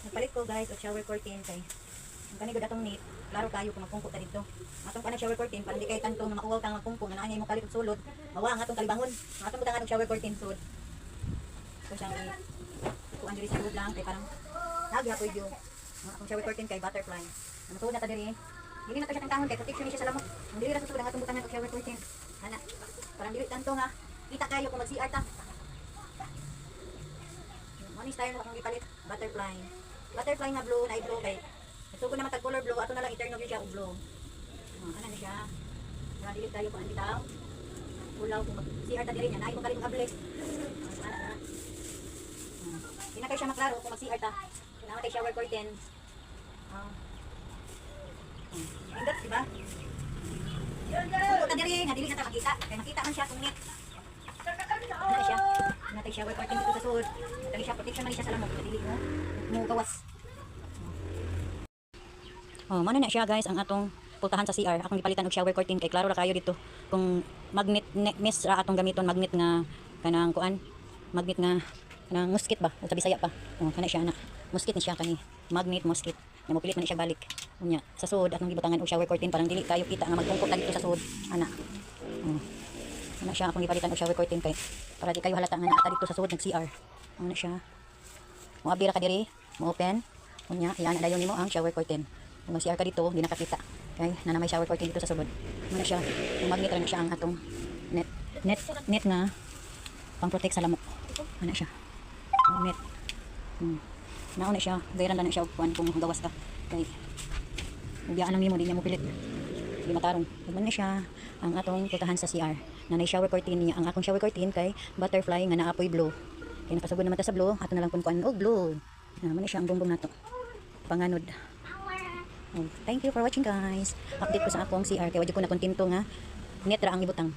Nagpalit ko, guys, og shower curtain kay ang kani gud atong net, klaro kayo kung magpungko ta dito. Atong pa shower curtain para hindi kay tanto nga mauwaw ta nga magpungko nga naa mo kalit og sulod. Mawa ang atong kalibangon. Ang atong butangan og shower curtain sud. So siyang kuan diri sa sulod lang kay parang nagyapoy view. Ang akong shower curtain kay butterfly. Ang tuod na ta diri. Dili na to siya tangtahon kay protection ni siya sa lamok. Ang diri ra sa sulod ang atong butangan og shower curtain. Ana. Parang dili tanto nga kita kayo kung mag-CR ta. Mo ni style na akong gipalit, butterfly. Butterfly nga blue na blue kay nagsugod naman tag color blue, ato na lang i-turn og siya og blue. Oh, ana na siya. Para dili tayo kung bitaw. Ulaw kung mag CR ta diri niya, naay mo kalit og ablik. Oh, ana na. Di na kayo siya maklaro kung mag-CR ta. Naa tay shower curtain. Oh. Oh. Nindot, di ba? Kung ta diri nga dili na ta makita, kay makita man siya kung net. Ana siya. Naa tay shower curtain dito sa sulod. Dali siya protection man siya sa lamok, dili mo mo gawas. Oh, mao na siya, guys, ang atong pultahan sa CR. Akong gipalitan og shower curtain kay klaro ra kayo dito. Kung magnet mesh ra atong gamiton, magnet nga kanang kuan, magnet nga kanang muskit ba o sa Bisaya pa. Oh, kana siya ana. Muskit ni siya kani. Magnet muskit. Na mopilit man ni siya balik. Unya, sa sud atong gibutangan og shower curtain parang dili kayo kita nga magpungko ta dito sa sud. Ana. Oh. Ana siya akong gipalitan og shower curtain kay para di kayo halata nga naa ta dito sa sud nag CR. Ana siya. Moabli ra ka diri, mo open. Unya, iana dayon nimo ang shower curtain. Kung mag-CR ka dito, di nakakita. Okay, na may shower curtain dito sa sulod. Muna siya, yung magnet ra na siya ang atong net net net nga pang protect sa lamok. Ana siya. Magnet. Nauna siya, gayran na siya og kuan kung gawas ka. Kay biyaan lang nimo, di niya mo pilit. Di matarong. Ug na siya ang atong pultahan sa CR. Na nay shower curtain niya. Ang akong shower curtain kay butterfly nga naapoy blue. Kay nakasugod naman ta sa blue, ato na lang kun kuan og blue. Na man na siya ang bumbong nato. Panganod. Oh, thank you for watching, guys. Update ko sa akong CR kay wa ko na kontento nga net ra ang ibutang.